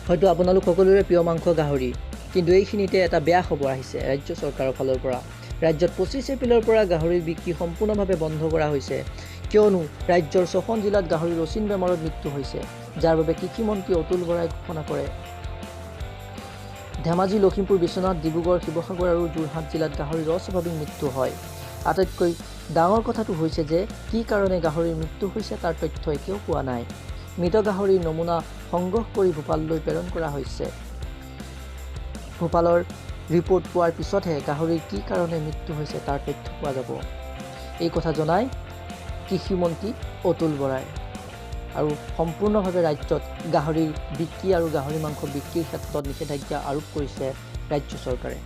হয়তো আপোনালোক সকলোৰে প্ৰিয় মাংস গাহৰি। কিন্তু এইখিনিতে এটা বেয়া খবৰ আহিছে ৰাজ্য চৰকাৰৰ ফালৰ পৰা। ৰাজ্যত 25 এপ্ৰিলৰ পৰা গাহৰিৰ বিক্ৰী সম্পূৰ্ণভাৱে বন্ধ কৰা হৈছে। কিয়নো ৰাজ্যৰ ছখন জিলাত গাহৰিৰ অচিন বেমাৰত মৃত্যু হৈছে। যাৰ বাবে কৃষিমন্ত্ৰী অতুল বৰাই ঘোষণা কৰে। ধেমাজি, লখিমপুৰ, বিশ্বনাথ, ডিব্ৰুগড়, শিৱসাগৰ আৰু যোৰহাট জিলাত গাহৰিৰ অস্বাভাৱিক মৃত্যু হয়। আটাইতকৈ ডাঙৰ কথাটো হৈছে যে কি কাৰণে গাহৰিৰ মৃত্যু হৈছে তাৰ তথ্য এতিয়াও পোৱা নাই। মৃত গাহৰিৰ নমুনা সংগ্ৰহ কৰি ভূপাললৈ প্ৰেৰণ কৰা হৈছে। ভূপালৰ ৰিপৰ্ট পোৱাৰ পিছতহে গাহৰিৰ কি কাৰণে মৃত্যু হৈছে তাৰ তথ্য পোৱা যাব। এই কথা জনাই কৃষিমন্ত্ৰী অতুল বৰাই। আৰু সম্পূৰ্ণভাৱে ৰাজ্যত গাহৰিৰ বিক্ৰী আৰু গাহৰি মাংস বিক্ৰীৰ ক্ষেত্ৰত নিষেধাজ্ঞা আৰোপ কৰিছে ৰাজ্য চৰকাৰে।